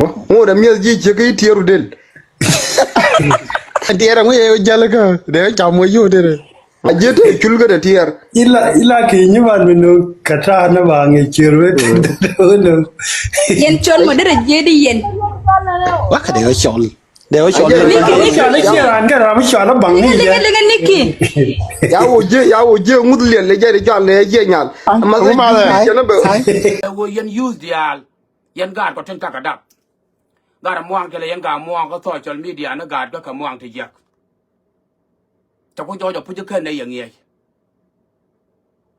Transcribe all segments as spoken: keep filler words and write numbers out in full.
Ŋot a miɛth ji̱ ciek i̱ tiɛɛr u del. Tiɛɛr aŋu yɛ jäl kä dee cam wä yio̱o̱ derɛ. A ji̱ te cul kä dee tiɛɛr. Ila ila ki nyi ban mi nu kata na ba ŋɛ cier wek. Wek nu. Yɛn cɔl mɔ derɛ jiɛ di yɛn. Wa ka dee wä cɔl. Dee wä cɔl. Niki, niki. Cɔl i̱ cier an kɛ ram cɔl a baŋ ni jɛ. Liŋɛ, liŋɛ, niki. Ya wä jiɛ, ya wä jiɛ ŋuth liɛl lɛ jɛ di cɔl lɛ jiɛ nyal. Ama ma dee. Jɛ na bɛ. Ɛ wä yɛn youth diaal. Yɛn gaat kɔ tin tak a dap. Gat a muaŋ tɛlɛ yɛn ka muaŋ kä social media ni gaat kä kɛ muaŋ ti jiäk. Tɛ ku jɔɔc a puc kän nɛ yɛ ŋiɛc.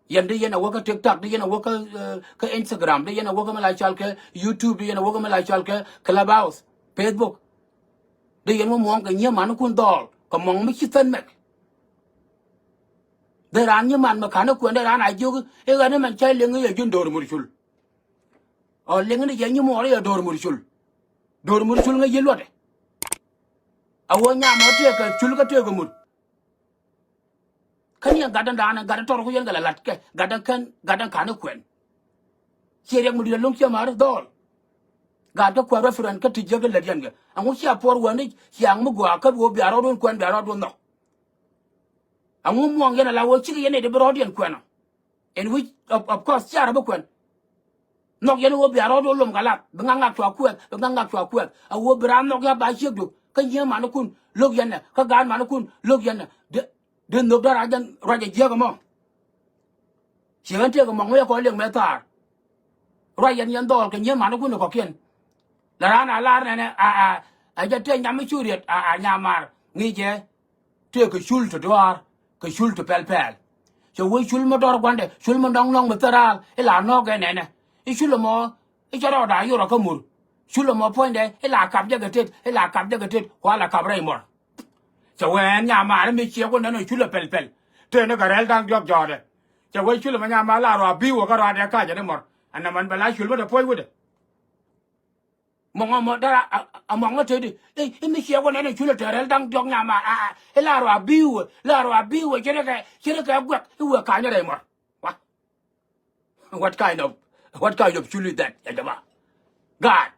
Yɛn di yɛn a wä kä TikTok, di yɛn a wä kä, eh, kä Instagram, di yɛn a wä kä mi la cal kɛ YouTube, di yɛn a wä kä mi la cal kɛ Clubhouse, Facebook. Di yɛn wä muaŋ kɛ nyiee manikun dhɔɔl kɛ muaŋ mi ci thän mɛk. Di raan nyi man mi ka̱n i̱ kuɛn di raan a jiök i̱ ɣän imɛn cä liŋ i̱ yɛ ji̱n do̱r mur cul. Ɔ liŋ ni jɛ nyi muɔɔr i̱ yɛ do̱r mur cul. Do̱r mur cul ŋäc yi̱ luɔtdɛ. A wä nyam ɔ tëëkɛ cul kä tëëkɛ mur. Kä ni ɛn gatdä daanɛ gatdä tɔr ku yɛn kɛ la la̱t kɛ gatdä kän gatdä ka̱n i̱ kuɛn. Ciɛ riɛk mi di̱t a lo̱ŋ ciɛ ma̱a̱r i̱ dhɔɔl. Gatdä kuɛn reference kä ti jiäk i̱ lät yɛn kɛ ɛŋu cia puɔr wäni ciaŋ mi gɔaa kä bi wä bia rɔɔdun kuɛn bia rɔɔdun nhɔk. Aŋu muɔŋ yɛn ala wä cikɛ yɛn nɛy ti bi rɔɔdiɛn kuɛn ɔ. In which of, of course cia rɔ bi kuɛn. Nhɔk yɛn wä bia rɔɔd wä lom ka lath bi ŋa̱k ŋa̱k cua kuɛth bi ŋa̱k ŋa̱k cua kuɛth a wä bi raan nhɔk ya ba ciek duk kä nyiee manikun lo̱k yɛn nɛ kä gaat manikun lo̱k yɛn nɛ. Dee nhök dee rac jɛn ruac a jiäk ɛmɔ. Ciɛ ɣän tëëk ɛmɔ ŋui̱ ɛ kɔn liŋ mɛ thaar. Ruac yɛn yɛn dhɔɔl kɛ nyiee manikun ɛ kɔkiɛn. La raan a lar nɛnɛ a a a jɛ tëë nyam mi cu riet a a nyamaar ŋi̱i̱cɛ. Tëë kɛ cul ti duaar kɛ cul ti pɛl pɛl. Cɛ wee cul mi dɔr gua̱ndɛ cul mi nɔŋ nɔŋ mi thäraal ila nɔɔk ɛ nɛnɛ. I̱ cul ɛmɔ i̱ cɛ rɔɔda yorɔ kä mur. Cul ɛmɔ puɔ̱nydɛ ila kap jɛ kɛ tet ila kap jɛ kɛ tet kua la kap rɛy mɔr. Cɛ wee ɛn nyamaar mi ciɛ ku nɛn ɔ cul ɛ pɛl pɛl. Tëë ni kɛ rɛl da̱ŋ diɔ̱k jɔɔdɛ. Cɛ wee cul ɛmɔ nyamaar la rɔa bi̱i̱ wä kä rɔadɛ ka̱cɛ ni mɔr. Ɛn nɛmɛn bɛ la cul mi te puɔ̱c wutdɛ. Mɔŋɔ mɔ dara a mɔŋɔ tedi. I̱ mi ciɛ wä nɛn i̱ culɛ tɛrɛl da̱ŋ diɔ̱k nyama a a i̱ la rɔ a bi̱i̱ wä la rɔ a bi̱i̱ wä cɛ rɛ kɛ cɛ rɛ kɛ guɛk i̱ wä ka̱nyɛ rɛy mɔr. Wa what kind of what kind of cul is that ya jama? God.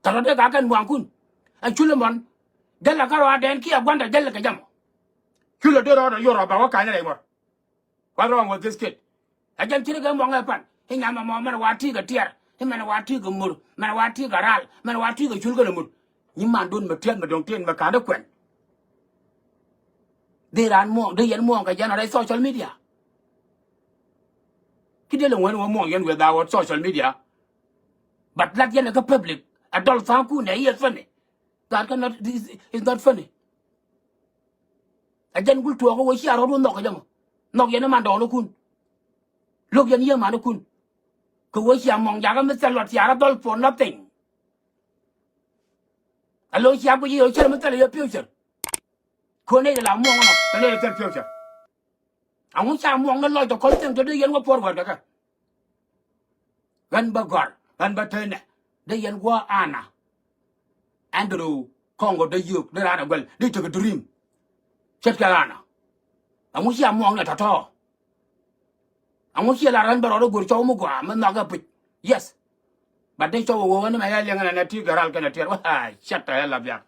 Tɔrɔ dee ka kɛn muaŋkun. Ɛ culɛ mɔn jälɛ kä rɔ a dɛn kiɛ gua̱ndɛ jälɛ kɛ jam. Culɛ dee rɔ dɔ yorɔ ba wä ka̱nyɛ rɛy mɔr. What wrong with this kid? Ɛ jɛn ciri kɛ muɔŋ ɛ pan i̱ nyam ɛmɔ mɛn wa ti̱i̱ kɛ tiɛr i̱ mɛn wa ti̱i̱ kɛ mur mɛn wa ti̱i̱ kɛ ral mɛn wa ti̱i̱ kɛ cul kɛn ɛ mur. Nyi man dun mɛ tiɛt mɛ do̱ŋ tiɛt mɛ ka̱n ɛ kuɛn. Dee raan muɔŋ dee yɛn muɔŋ kɛ jɛn a rɛy social media. Ki dee lɛ ŋuɛn wä muɔŋ yɛn without social media. But lat yɛn ɛ kä public a dɔl tha̱a̱ŋ kun ɛ i̱ ɛ funny. That cannot is not funny. Ɛ jɛn gul tuɔɔk kä wee cia rɔɔd wä nhɔk kä jɛ mɔ nhɔk yɛn i̱ man dɔɔnikun. Lo̱k yɛn yiëë manikun. Kɛ wee cia muɔŋ jakä mi thil luɔt cia rɔ dhɔl for nothing. Alo cia guic i̱ yɛ cär mi thil yɛ future. Ko̱n nɛy ti la muɔŋ nɔ kɛ nɛy ti thil future. Aŋu ca muɔŋ ni lɔc tɔ kɔn thiɛŋ tɔ dee yɛn wä puɔr wär kɛ kɛ. Ɣän bä gɔ̱a̱r ɣän bä tënɛ dee yɛn gua̱a̱ ana. Andrew Kɔŋkɔ dee yio̱o̱k dee raan ɛ guɛl dee tekɛ dream. Ce̱tkɛ ana. Aŋu cia muɔŋ ni tɔ̱tɔ̱. Aŋu cia la ɣän bä rɔɔdɛ guur cɔw mi gua̱a̱ mi nhɔakɛ pic. Yes. But dee cɔw ɛ ɣöö ɣän ni mɛ yɛ liɛŋ ɛn ɛ ti gɛ ral kɛn ɛ tiɛɛr wä. Aa, cɛt tɔ yɛ la biak.